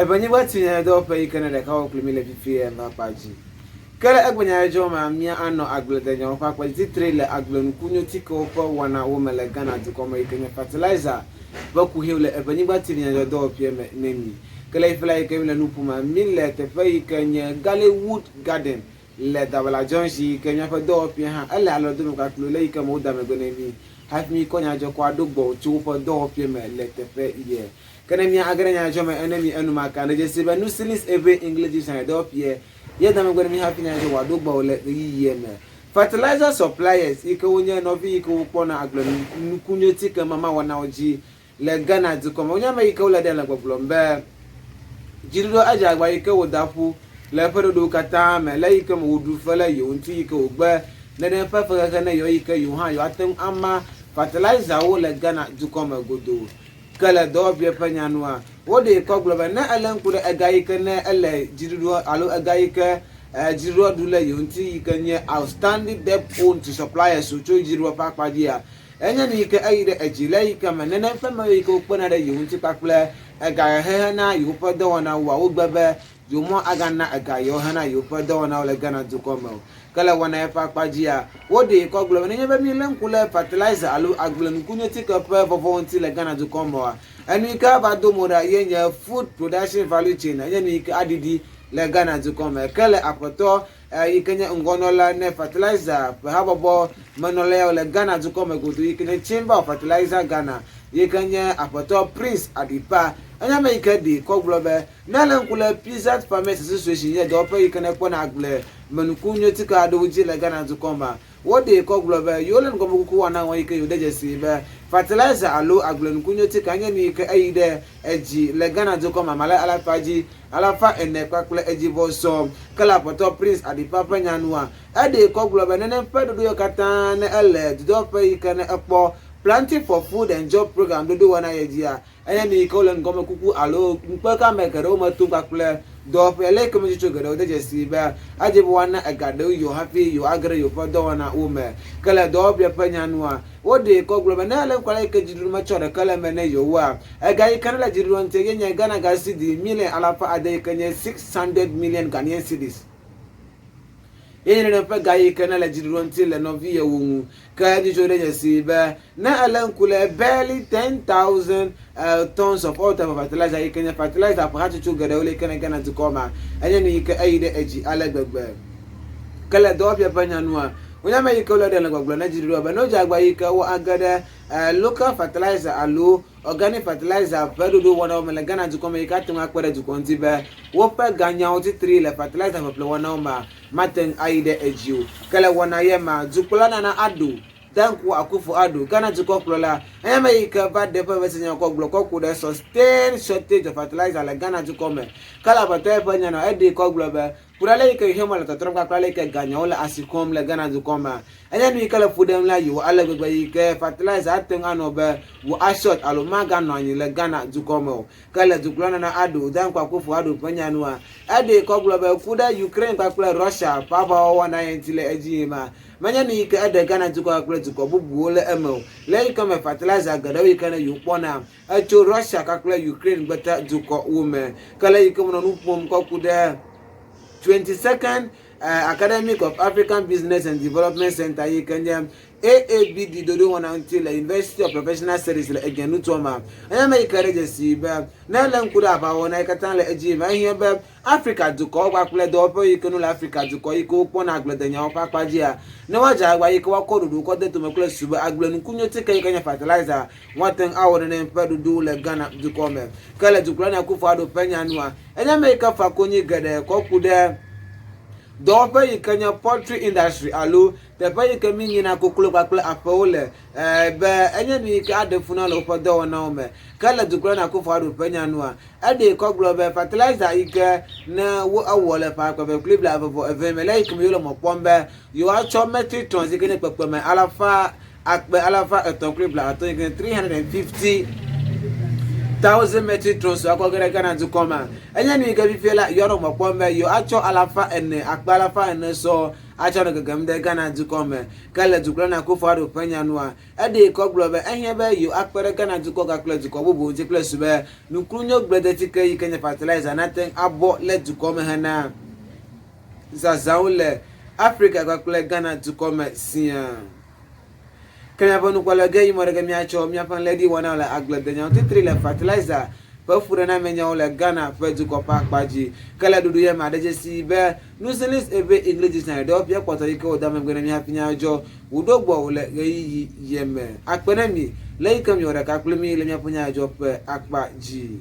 Eʋenyigba ti nyanyadɔwɔƒe yi ke ne ɖeka wɔ kpli mí le fifia va kpa dzi. Ke le egbe nyanyadzɔ mea, mía anɔ agbledenyawo ƒe akpa dzi titre le agblenukunyotikewo ƒe wɔnawo me le Ghana dukɔ me yi ke nye fertilizer ƒe kuxiwo le eʋenyigba ti nyanyadzɔdɔwɔƒea me ne mí. Ke le fifia yi ke mí le nu ƒoma, mí le teƒe yi ke nye Gallywood Garden le Dabala Junction yi ke míaƒe dɔwɔƒea hã ele alɔdome kpakple le yi ke me woda megbe ne mí hafi mí kɔ nyadzɔkɔa ɖo gbɔ tso woƒe dɔwɔƒea me le teƒe ye. Ke ne mía age ɖe nyadzɔdzɔ me ene mi enumake, ade dzesi be nusi Liz Eve English Dictionary dɔwɔƒea ye da megbe ne mí hafi nyadzɔdzɔ wòaɖo gbɔwò le ɣeyiɣia me. Fertilizer suppliers yi ke wonye nɔvi yi ke wokpɔna agblenukunyotike mamawɔnawo dzi le Ghana dukɔ me wonye ame yi ke wole ɖem le gbɔgblɔm be dziɖuɖua edze agbagba yi ke wòda ƒu le eƒe ɖoɖowo katã me le eyi ke me wòɖu fe le yewo ŋuti yi ke wògbe nenem ƒe fexexe ne yewo yi ke yewo hã yewoate ŋu ama fertilizer-wo le Ghana dukɔ me godoo. Ke le dɔwɔƒea ƒe nya nua, woɖee kɔ gblɔ be ne elé ŋku ɖe ega yi ke ne ele dziɖuɖua alo ega yi ke dziɖuɖua ɖu le yewo ŋuti yi ke nye outstanding debt owed to suppliers tso dziɖuɖua ƒe akpa dzia, enye nu yi ke eyi ɖe edzi le eyi ke me nenem ƒe me yi ke wokpena ɖe yewo ŋuti kpakple ega hehe na yewoƒe dɔwɔnawoa, wogbe be Yewo agana ega yewo hena yewoƒe dɔwɔnawo le Ghana dukɔ me o. Ke le wɔna ya ƒe akpa dzia, woɖee kɔ gblɔ be nenye be míelé ŋku ɖe fertilizer alo agblenukunyotike ƒe vɔvɔ ŋuti le Ghana dukɔ me oa, enu yi ke ava do mo ɖa ye nye food production value chain, enye nu yi ke aɖiɖi le Ghana dukɔ me. Ke le aƒetɔ yi ke nye ŋgɔnɔla ne fertilizer ƒe habɔbɔ menɔla yawo le Ghana dukɔ me godoo yi ke nye Chamber of Fertilizer Ghana yi ke nye aƒetɔ Prince Adipa, enye ame yi ke ɖee kɔ gblɔ be Ne èlé ŋku ɖe Peasant Farmers Association nye dɔwɔƒe yi ke nekpɔna agble me nuku nyuietike aɖewo dzi le Ghana dukɔ mea, woɖee kɔ gblɔ be yewole nugɔmekuku wɔm na ŋɔ yi ke yewode dzesii be fertilizer alo agblenuku nyuietike nye nu yi ke eyi ɖe edzi le Ghana dukɔ me ame alafa dzi 400 kpakple edzivɔ sɔ. Ke le Aƒetɔ Prince Adipa ƒe nya nua, eɖee kɔ gblɔ be nenem ƒe ɖoɖo yawo katã ne ele dudɔwɔƒe yi ke ne ekpɔ Planting for Food and Job Programme ɖoɖo wɔna ye dzia, Enye nu yi ke wole ŋgɔmekuku alo ŋukpekame geɖewo me tom kpakple dɔwɔƒea. Le ekemetsotso geɖewo de dzesii be edze be woana ega ɖewo yewo hafi yewoage ɖe yewoƒe dɔwɔnawo me. Ke le dɔwɔƒea ƒe nya nua, woɖee kɔ gblɔ be ne ele ŋku ale yi ke dziɖuɖu metsɔ ɖeke le eme ne yewoa, ega yi ke ne le dziɖuɖua ŋuti ye nye Ghana ga cedi miliɔn alafa ade yi ke nye 600 million Ghanaian cedis. Ye nye nenem ƒe ga yi ke ne le dziɖuɖua ŋuti le nɔviyewo ŋu. Ke edzudzɔ ɖe dzesii be ne elé ŋku ɖe barely 10,000 tons of all type of fertilizer yi ke nye fertilizer ƒe hatsotso geɖewo li ke ne Ghana dukɔ mea, enye nu yi ke eyi ɖe edzi ale gbegbe. Ke le dɔwɔƒea ƒe nya nua, wonye ame yi ke wole ɖem le gbɔgblɔ ne dziɖuɖua be ne wodze agba yi ke woage ɖe local fertilizer alo Organic fertilizer ƒe ɖoɖo wɔnawo me le Ghana dukɔ me yi ke ate ŋu akpe ɖe dukɔ ŋuti be woƒe ganyawo titri le fertilizer ƒeƒle wɔnawo mea mate ŋu ayi ɖe edzi o. Ke le wɔna ye mea, dukplɔla Nana Addo Dankwa Akufo Addo, Ghana dukɔ kplɔla, enye ame yi ke va ɖe eƒe vesenyawo kɔ gblɔ kɔ ku ɖe sustained shortage of fertilizer le Ghana dukɔ me. Ke le aƒetɔ ye ƒe nya nua, eɖee kɔ gblɔ be, Ku ɖe ale yi ke xexeame le tɔtrɔm kpakple ale yi ke ganyawo le asi kɔm le Ghana dukɔ mea, enye nu yi ke le fu ɖem na yewo ale gbegbe yi ke fertilizer ate ŋu anɔ be wò ashort alo maganɔ anyi le Ghana dukɔ me o. Ke le dukplɔla Nana Addo Dankwa Akufo Addo ƒe nya nua, eɖee kɔ gblɔ be ku ɖe Ukraine kpakple Russia ƒe aʋawɔwɔ na ye ŋuti le edzi yim mea, menye nu yi ke eɖe Ghana dukɔ kpakple dukɔ bubuwo le eme o. Le eyi ke me fertilizer geɖewo yi ke ne yewokpɔna Etso Russia kpakple Ukraine gbeta dukɔ wo me. Ke le yi ke menɔ nu ƒom kɔ ku ɖe 22nd Academic of African Business and Development Center yi ke nye AABD ɖoɖowɔna ŋuti le University of Professional Studies le Egen nutoa mea, enye ame yi ke ɖe dzesi be ne elé ŋku ɖe aʋawɔna yi katã le edzi yim, ehiã be Afrika dukɔwo kpakple dɔwɔƒewo yi ke nu le Afrika dukɔ yi ke wokpɔna agbledenyawo ƒe akpa dzia, ne woadze agbagba yi ke woakɔ ɖoɖo kɔ de tome kple susu be agblenukunyotike yi ke nye fertilizer woate ŋu awɔ nenem ƒe ɖoɖowo le Ghana dukɔ me. Ke le dukplɔla Akufo Addo ƒe nya nua, enye ame yi ke fa konyi geɖe kɔ ku ɖe dɔwɔƒe yi ke nye poultry industry alo teƒe yi ke mínyina koklo kpakple aƒewo le be enye nu yi ke aɖe fu na le woƒe dɔwɔnawo me. Ke le dukplɔla Akufo Addo ƒe nya nua, Eɖee kɔ gblɔ be fertilizer yi ke ne wo ewɔ le ƒe akpe eve kple blaeve vɔ eve me le yi ke me yewole mɔ kpɔm be yewoatsɔ metric tons yi ke nye kpekpeme alafa akpe alafa etɔ̃ kple blaatɔ̃ yi ke nye 350,000 metric tons akɔ ge ɖe Ghana dukɔ mea, enye nu yi ke fifia la yewoanɔ mɔ kpɔm be yewoatsɔ alafa ene akpe alafa ene sɔ. atsɔ nɔ gegem ɖe Ghana dukɔ me. Ke le Dukplɔla Akufo-Addo ƒe nya nua, eɖee kɔ gblɔ be ehiã be yewoakpe ɖe Ghana dukɔ gakple dukɔ bubuwo ŋuti kple susu be nuklunyogbledetike yi ke nye fertilizer nate ŋu abɔ le dukɔ me hena zazãwo le Afrika kpakple Ghana dukɔ me siaa. Ke míaƒe nukpɔla ge yi mɔ ɖe ge míatsɔ míaƒe lɛɖi wɔna le agbledenyawo titri le fertilizer ƒe fuɖenamenyawo le Ghana ƒe dukɔ ƒe akpa dzi. Ke le ɖuɖu ye ma ɖe dzesi be Nuselis eve English Dictionary dɔwɔƒea kpɔtɔ yi ke woda megbe na mí hafi nya dzɔ wòɖo gbɔ wò le ɣeyiɣi ye me. Akpe ne mi le yi ke miwɔ ɖeka kpli mí le míaƒe nyadzɔ ƒe akpa dzi.